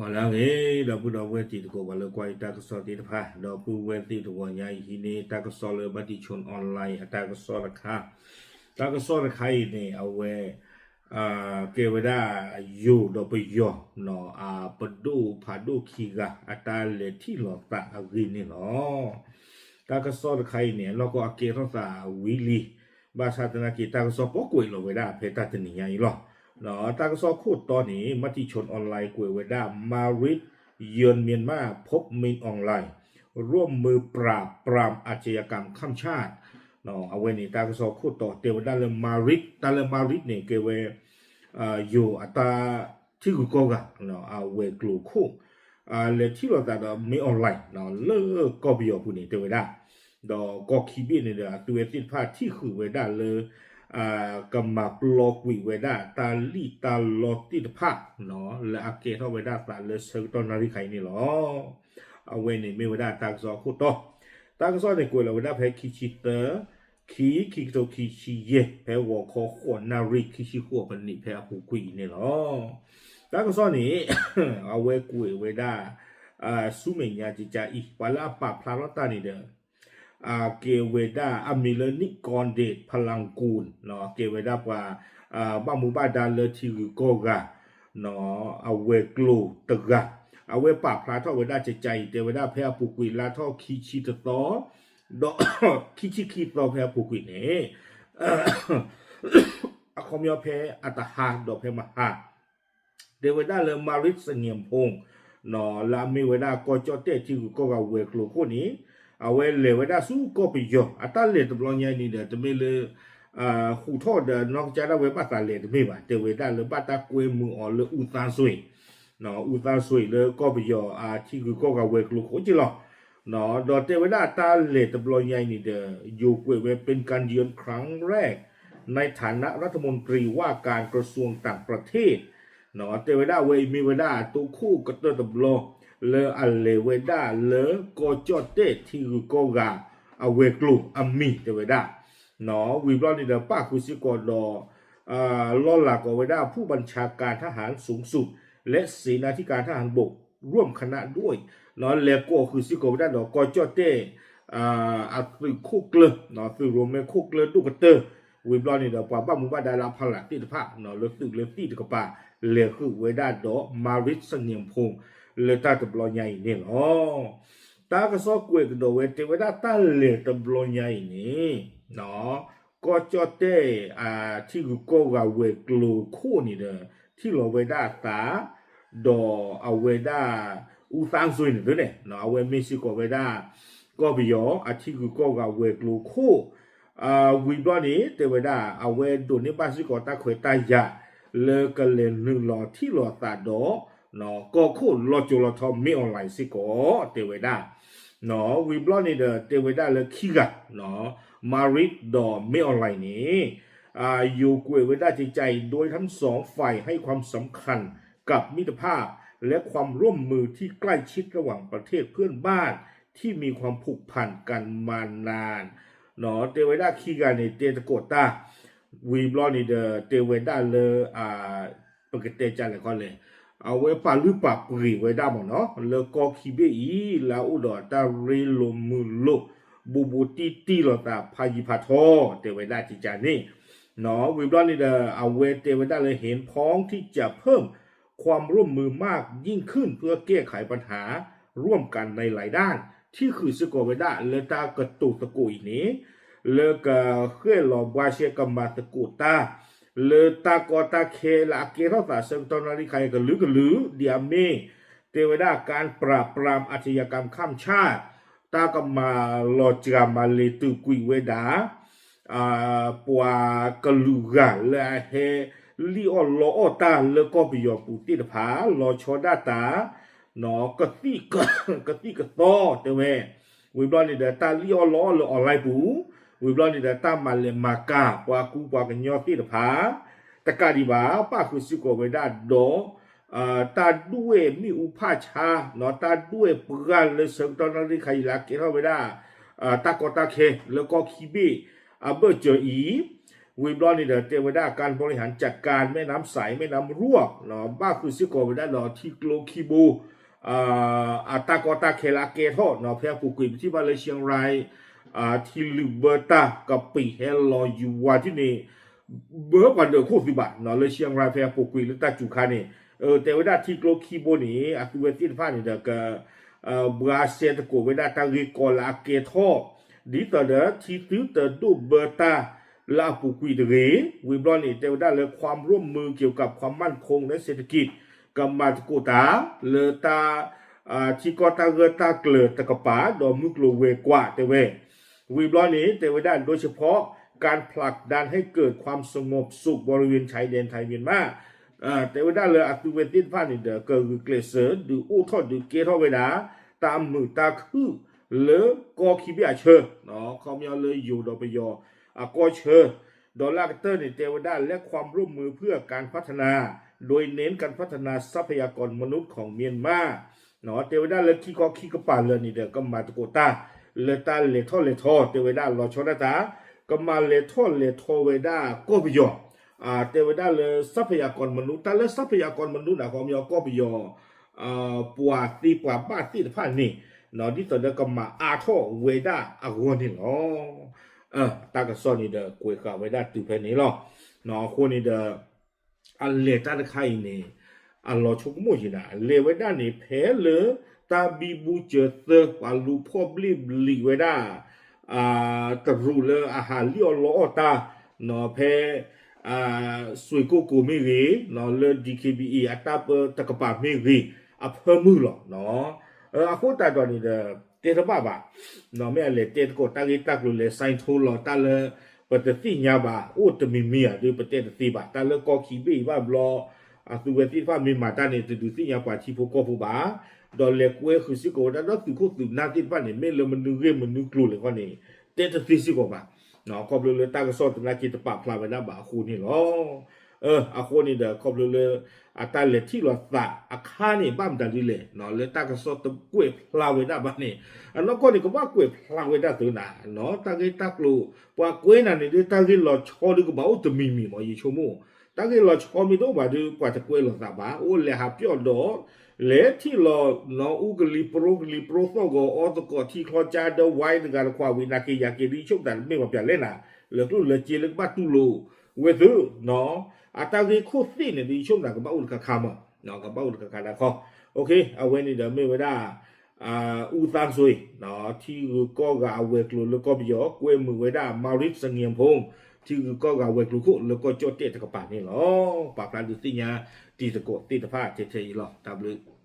ဟါလၢအဂ့ၤ ဒီပုၢ်ဒီဝဲၢ်တံၤသကိး ပှၤလၢကွၢ်ယတၢ်ကစီၣ်သ့ၣ်တဖၣ် ဒီပုၢ်ဝဲၢ်သ့ၣ်တဂီၤညါအံၤ ဟံးန့ၢ်တၢ်ကစီၣ်လၢ Matichon Online အတၢ်ကစီၣ်တခါ, တၢ်ကစီၣ်တခါအံၤန့ၣ် အဝဲ ကဲဝဲဒၣ်ယိၤဒီးပယီၤ အပဒိၣ်ဖးဒိၣ်ခံဂၤ အတၢ်လဲၤထံၣ်လိာ်သးအဂ့ၢ်န့ၣ်လီၤ. တၢ်ကစီၣ်တခါအံၤန့ၣ် အနီၢ်ကီၢ်အကဲထီၣ်သးဝံၤလံ, ဘၣ်ဆၣ်သနာ်က့ တၢ်ကစီၣ်ပှၤကွဲးလီၤဝဲဒၣ်ဖဲတၢ်တနံၤညါအံၤလီၤ. တၢ်ကစီၣ်ခိၣ်တီန့ၣ် Matichon Online ကွဲးဝဲဒၣ် Marit เยือนเมียนมา พบ Min Aung Hlaing ร่วมมือปราบปรามอาชญากรรมข้ามชาติ အဝဲန့ၣ် တၢ်ကစီၣ်ခိၣ်တီတဲဝဲဒၣ်လၢ Marit တၢ်လၢ Marit န့ၣ် ကဲဝဲ ယိၤအတၢ်ထံဂုၤကီၢ်ဂၤ အဝဲၤကျိၤခိၣ် လဲၤထံၣ်လိာ်သးဒီး Min Aung Hlaing လၢကီၢ်ပယီၤပူၤန့ၣ် တဲဝဲဒၣ်, ဒီးကီၢ်ခံဘ့ၣ်န့ၣ်ဒီး အသုဝဲသ့ၣ်တဖၣ်ထံၣ်ဃုာ်ဝဲဒၣ်လၢ ကမၤပျီကွံာ်ဝဲဒၣ်တၢ်လံၣ်တၢ်လီသ့ၣ်တဖၣ် လၢအကဲထီၣ်ဝဲဒၣ်သးလၢဆၢကတီၢ်နၣ်ရံၣ်ခါအံၤန့ၣ်လီၤ. အဝဲန့ၣ်မ့ၢ်ဝဲဒၣ်တၢ်ကစီၣ်အခိၣ်တီ, တၢ်ကစီၣ်န့ၣ်ကွဲးလီၤဝဲဒၣ်ဖဲခံဆံသၢ ခံ ခံကထိခံဆံယဲၢ် ဖဲဂီၤခီဃိးနၣ်ရံၣ် ခံဆံဃိးမံးနံး ဖဲအပူၤကွံာ်အံၤန့ၣ်လီၤ. တၢ်ကစီၣ်န့ၣ် အဝဲကွဲးဝဲဒၣ် ဆူမဲာ်ညါကကါအံၤ ပှၤလၢအပာ်ဖျါထီၣ်တၢ်န့ၣ်ဒီး ကဲဝဲဒၣ်အမံၤလၢ Nick Condit Phalang Kun ကဲဝဲဒၣ်ပှၤ ဘၣ်မူဘၣ်ဒါလၢထံဂုၤကီၢ်ဂၤ အဝဲၤကျိၤတဂၤ, အဝဲပာ်ဖျါထီၣ်ဝဲဒၣ်ကကါအံၤ တဲဝဲဒၣ်ဖဲအပူၤကွံာ်လါထီၣ်ခံဆံတသီ ဒီး ခံဆံခံသီဖဲအပူၤကွံာ်န့ၣ် အခီပညီဖဲအတဟါဒီးဖဲမဟါ တဲဝဲဒၣ်လၢ Marit Sagiampong လၢအမ့ၢ်ဝဲဒၣ်ကီၢ်ကၠီၣ်တဲၣ်ထံဂုၤကီၢ်ဂၤဝဲၤကျိၤခိၣ်န့ၣ် အဝဲလဲၤဝဲဒၣ်ဆူကီၢ်ပယီၤ အတၢ်လဲၤတဘျီညါအံၤန့ၣ်ဒီး တမ့ၢ်လၢ ဃုာ်ထီၣ်ဒီးနီၢ်ကစၢ်ဒၣ်ဝဲဘၣ်သးလဲၤတမ့ၢ်ဘၣ်, တဲဝဲဒၣ်လၢဘၣ်တၢ်ကွဲမုာ်အီၤလၢ ဦးသန်းဆွေ ဦးသန်းဆွေ လၢကီၢ်ပယီၤအထံဂုၤကီၢ်ဂၤဝဲၤကျိၤခိၣ်က့လီၤ. ဒီးတဲဝဲဒၣ်တၢ်လဲၤတဘျီညါအံၤန့ၣ်ဒီး ယိၤကွဲးဝဲ เป็นการเยือนครั้งแรก ในฐานะรัฐมนตรีว่าการกระทรวงต่างประเทศ တဲဝဲဒၣ်အဝဲအံၤမ့ၢ်ဝဲဒၣ်တိခိၣ်ကတၢၢ်တဘျီ လၢအလဲၤဝဲဒၣ်လၢကီၢ်ကၠီၣ်တဲၣ်ထံဂုၤကီၢ်ဂၤအဝဲၤကျိၤအမံၤတဲဝဲဒၣ် ဝံၤဘျီန့ၣ်ဒီး ပၣ်ဃုာ်စ့ၢ်ကီးဒီး လီၢ်လၤကိးဝဲဒၣ် ผู้บัญชาการทหารสูงสุดและเสนาธิการทหารบกร่วมคณะด้วย လဲၤကိးဃုာ်စ့ၢ်ကီးဝဲဒၣ်ဒီးကီၢ်ကၠီၣ်တဲၣ် အသုးခိၣ်ကျၢၢ် သုးရိၣ်မဲခိၣ်ကျၢၢ်ဒိၣ်ကတၢၢ် ဝံၤဘျီန့ၣ်ဒီး ပှၤဘၣ်မူဘၣ်ဒါလၢအဖီလာ်သ့ၣ်တဖၣ် လၢသုးလၢသံၣ်တကပၤ လဲၤဃုာ်ဝဲဒၣ်ဒီး Marit Sagiampong လၢတၢ်တဘျီညါအံၤန့ၣ်လီၤ. တၢ်ကစီၣ်ကွဲးကဒီးဝဲတဲဝဲဒၣ်တၢ်လဲၤတဘျီညါအံၤန့ၣ် ကီၢ်ကၠီၣ်တဲၣ် ထံဂုၤကီၢ်ဂၤဝဲၤကျိၤခိၣ်န့ၣ်ဒီး ထံၣ်လီၤဝဲဒၣ်အသး ဒီးအဝဲဒၣ် ဦးသန်းဆွေ န့ၣ်သ့န့ၣ် အဝဲမ့ၢ်စ့ၢ်ကီးဝဲဒၣ် ကီၢ်ပယီၤအထံဂုၤကီၢ်ဂၤဝဲၤကျိၤခိၣ် ဝံၤဘျီန့ၣ် တဲဝဲဒၣ် အဝဲဒိးန့ၢ်ဘၣ်စ့ၢ်ကီးတၢ်ခွဲးတၢ်ယာ် လၢကလဲၤနုာ်လီၤထံၣ်လိာ်သးဒီး ကီၢ်ခိၣ်လီၤကၠိၤလီၤထီ မင်းအောင်လှိုင် စ့ၢ်ကီး တဲဝဲဒၣ် ဝံၤဘျီန့ၣ်ဒီး တဲဝဲဒၣ်လၢခံဂၤ Marit ဒီး မင်းအောင်လှိုင် န့ၣ် ယိၤကွဲးဝဲဒၣ်ကကါအံၤ โดยทั้งสองฝ่ายให้ความสำคัญกับมิตรภาพและความร่วมมือที่ใกล้ชิดระหว่างประเทศเพื่อนบ้านที่มีความผูกพันกันมานาน တဲဝဲဒၣ်ခံဂၤန့ၣ် တဲသကိးတၢ် ဝံၤဘျီန့ၣ်ဒီး တဲဝဲဒၣ်လၢ ပကတဲကလဲၣ်ခီလဲၣ် အဝဲပာ်လုၢ်ပာ်ပှ့ၤဝဲဒၣ်မ့ၢ်နီၤ လၢကီၢ်ခံဘ့ၣ်အံၤ လၢအအိၣ်ဒီးတၢ်ရ့လိာ်မုာ်လိာ် ဘူးဘူးတံၢ်တံၢ်လိာ်သးဖးယံၤဖးထီ တဲဝဲဒၣ်ကကါန့ၣ် ဝံၤဘျီန့ၣ်ဒီး အဝဲတဲဝဲဒၣ်လၢ เห็นพ้องที่จะเพิ่มความร่วมมือมากยิ่งขึ้นเพื่อแก้ไขปัญหาร่วมกันในหลายด้าน ထံၣ်ဃုာ်စ့ၢ်ကီးဝဲဒၣ်လၢတၢ်ကတိၤသကိးအံၤန့ၣ် လၢကဃဲၣ်လီၤဘှါရှဲကမၤသကိးတၢ် လၢတၢ်ကီတၢ်ခဲလၢအကဲထီၣ်သးဆၢကတီၢ်နၣ်ရံၣ်ခါအံၤကလုာ်ကလုာ် ဒ်အမ့ၢ် တဲဝဲဒၣ် การปราบปรามอาชญากรรมข้ามชาติ တၢ်ကမၤလီၤစှၤမၤလ့ၤတုာ်ကွံာ်ဝဲဒၣ် ပှၤကလုာ်ဂၤလၢအဟဲလံၣ်အီၣ်လီအီၣ်တၢ်လၢကီၢ်ပယီၤပူၤသ့ၣ်တဖၣ် လီၤဆီဒၣ်တၢ် ကသံၣ်ကသီတဲဝဲ ဝံၤဘျီန့ၣ်ဒီး တၢ်လံၣ်အီၣ်လီအီၣ်လၢ online ပူၤ ဝံၤဘျီန့ၣ်ဒီး တၢ်မၤလဲၤမၤကၤ ပှၤကူပှၤကညီသ့ၣ်တဖၣ် တကးဒံးဘၣ် ပၣ်ဃုာ်စ့ၢ်ကီးဝဲဒၣ်ဒီး တၢ်ဒွဲၣ်မ့ၣ်အူဖးဆါ တၢ်ဒွဲၣ်ပှၢ်လၢဆၢကတီၢ်နၣ်ရံၣ်ခါအံၤလၢအကဲထီၣ်ဝဲဒၣ် တၢ်ကီတၢ်ခဲလၢကီၢ်ခံဘ့ၣ်အဘၢၣ်စၢၤအံၤ ဝံၤဘျီန့ၣ်ဒီး တဲဝဲဒၣ် การบริหารจัดการแม่น้ำใส แม่น้ำร่วง ဘၣ်ဃုာ်စ့ၢ်ကီးဝဲဒၣ်ဒီးထံကျိခံဘိ အတၢ်ကီတၢ်ခဲလၢအကဲထီၣ် ဖဲအပူၤကွံာ် ပထံၣ်ဘၣ်လၢ เชียงราย ထံလုာ်ဘၢတၢ်ကပံာ်ဟဲလီၤယူၤဝါထံၣ်န့ၣ် ဘၢပှၤဒၢးခိၣ်သုးဘၣ် လၢ เชียงราย ဖဲအပူၤကွံာ်လၢတၢ်စူၤခါန့ၣ် တဲဝဲဒၣ်ထံကျိခံဘိန့ၣ် အသုဝဲသ့ၣ်တဖၣ်န့ၣ်ဒီး က ဘှါစဲသကိးဝဲဒၣ်တၢ်ဂ့ၢ်ကီလၢအကဲထီၣ် ဒ်သိးဒီး ထံသုတဒိၣ်ဘၢတၢ်လၢအပူၤကွံာ်တဂ့ၤ, ဝံၤဘျီန့ၣ် တဲဝဲဒၣ်လၢ ความร่วมมือเกี่ยวกับความมั่นคงและเศรษฐกิจ ကမၤသကိးတၢ် လၢတၢ် ထံကီၢ်တၢ်ဂၢၢ်တၢ်ကျၢၤတကပၤ ဒီးမုၢ်ကျိၤဝဲၤကွာ်တဲဝဲ ဝံၤဘျီန့ၣ် တဲဝဲဒၣ် โดยเฉพาะการผลักดันให้เกิดความสงบสุขบริเวณชายแดนไทยเมียนมา တဲဝဲဒၣ်လၢအသုဝဲသ့ၣ်တဖၣ်န့ၣ်ဒီး ကဂုာ်ကျဲးစၢး ဒုးအိၣ်ထီၣ်ဒုးကဲထီၣ်ဝဲဒၣ် တၢ်မုာ်တၢ်ခုၣ်လၢကီၢ်ခံဘ့ၣ်အဆၢ ခီပညီလၢယိၤဒီးပယီၤအကီၢ်ဆၢ ဒီးလၢအကတၢၢ်န့ၣ် တဲဝဲဒၣ် และความร่วมมือเพื่อการพัฒนา โดยเน้นการพัฒนาทรัพยากรมนุษย์ของเมียนมา တဲဝဲဒၣ်လၢခံခီခံကပၤလၢာ်န့ၣ်ဒီး ကမၤသကိးတၢ် လၢတၢ်လဲၤထီၣ်လဲၤထီ တဲဝဲဒၣ်လီၤဆီဒၣ်တၢ် ကမၤလဲၤထီၣ်လဲၤထီဝဲဒၣ်ကီၢ်ပယီၤ တဲဝဲဒၣ်လၢ ทรัพยากรมนุษย์ တၢ်လၢ ทรัพยากรมนุษย์ န့ၣ် ခီပညီကီၢ်ပယီၤ ပှၤသ့ပှၤဘၣ်သ့ၣ်တဖၣ်န့ၣ် ဒ်သိးဒီးကမၤအါထီၣ်ဝဲဒၣ်အဂီၢ်န့ၣ်လီၤ. တၢ်ကစီၣ်န့ၣ်ဒီး ကွဲးဃာ်ဝဲဒၣ်တုၤဖဲန့ၣ်လီၤ. အဃိန့ၣ်ဒီး အလဲၤတၢ်တခါအံၤန့ၣ် အလီၤဆိကမိၣ်ယံၤဒၣ် လဲၤဝဲဒၣ်န့ၣ် ဖဲလၢတၢ်ဘံဘူစၢၤသၢ ပှၤလူၤဖီၣ်ဘျ့ၣ်ဘျံးဝဲဒၣ် တရူးလၢအဟးလံၣ်အီၣ်လီအီၣ်တၢ် ဖဲ စွ့ၣ်ကိၣ်ကိၤမ့ၢ်ဂ့ၤ လၢ DKBA အတၢ်ပၢတကပၤမ့ၢ်ဂ့ၤ အဖၢမုၢ်လီၤ. အဃိသတးဒီးန့ၣ်ဒီး တဲတဘၣ်ဘၣ် မ့ၢ်အလဲၤတဲသကိးတၢ်ဂ့ၢ်တၢ်ကျိၤ လဲၤ sign ထိလီၤတၢ်လၢပတသ့ၣ်ညါဘၣ် အိၣ်တမံၤမံၤဧါဒီး ပတဲတသ့ဘၣ် တၢ်လၢကီၢ်ခံဘ့ၣ်အံၤဘၣ်ဘျီ အသုဝဲသ့ၣ်တဖၣ်မ့ၢ်မၤတၢ်န့ၣ် တဒုးသ့ၣ်ညါပှၤထံဖိကီၢ်ဖိဘၣ် ဒီးလဲၤကွဲဃုာ်စ့ၢ်ကီးဝဲဒၣ်ဒီးသုးခိၣ်သုးနၢ်သ့ၣ်တဖၣ်န့ၣ် မ့ၢ်လၢမနုၤဂ့ၢ်မနုၤကျိၤလဲၣ်ခီန့ၣ် တဲတသ့စ့ၢ်ကီးဘၣ် ခီဖျိလၢတၢ်ကစီၣ်သနာ်က့တပာ်ဖျါဝဲဒၣ်ဘၣ်အဃိန့ၣ်လီၤ. အဃိန့ၣ်ဒီး ခီဖျိလၢ အတၢ်လဲၤထံၣ်လိာ်သးအခါန့ၣ် ဘၣ်မတၤဒ်လဲၣ် လၢတၢ်ကစီၣ်တကွဲးဖျါဝဲဒၣ်ဘၣ်န့ၣ် အနီၢ်ကီၢ်န့ၣ် ကဘၣ်ကွဲးဖျါဝဲဒၣ်သုနၤ တၢ်ဂ့ၢ်တၢ်ကျိၤ ပှၤကွဲးနၤန့ၣ်ဒုး တၢ်ဂ့ၢ်လီၤဆီဒုးကဘၣ်အိၣ်တမံၤမံၤမ့ၢ် ယဆိကမိၣ် တၢ်ဂ့ၢ်လီၤဆီမ့ၢ်တအိၣ်ဘၣ်ဒီး ပှၤတကွဲးလိာ်သးဘၣ် အိၣ်လဲၤဟးပၠီၣ်ဒီး လဲၤထံၣ်လီၤ နီၢ်အူကလံၤပြိကလံၤပြိသီၣ်ဂီၤ အီသကိးထံချီကၠါဒီးဝဲတဂၤတခွးဝံၤ နၤက့ၤယၤက့ၤဒုး ယဆိကမိၣ်တၢ်တမ့ၢ်ဘၣ်ပၠးလဲၣ်နၤ လၢကျိၣ်လၢစ့လၢကဘၣ်တူၢ်လိာ်ဝဲသု အတၢ်ဂ့ၢ်ခိၣ်သ့ၣ်န့ၣ်ဒုး ယဆိကမိၣ်တၢ်ကဘၣ်အိၣ်တခါခါမး ကဘၣ်အိၣ်တခါခါတၢ်ခီ အဝဲန့ၣ်ဒီးမ့ၢ်ဝဲဒၣ် အူသၣ်စွ့ ထံဂုၤကီၢ်ဂၤအဝဲၤကျိၤလၢကီၢ်ပယီၤ ကွဲမုာ်ဝဲဒၣ် မၤရံးစငံၣ်ဖိ ထံဂုၤကီၢ်ဂၤဝဲၤကျိၤခိၣ်လၢကီၢ်ကၠီၣ်တဲၣ်တကပၤန့ၣ်လီၤ. ပာ်ဖျါဒုးသ့ၣ်ညါတံၤသကိးသ့ၣ်တဖၣ်ထဲထဲအံၤလီၤ. တၢ်ဘျုး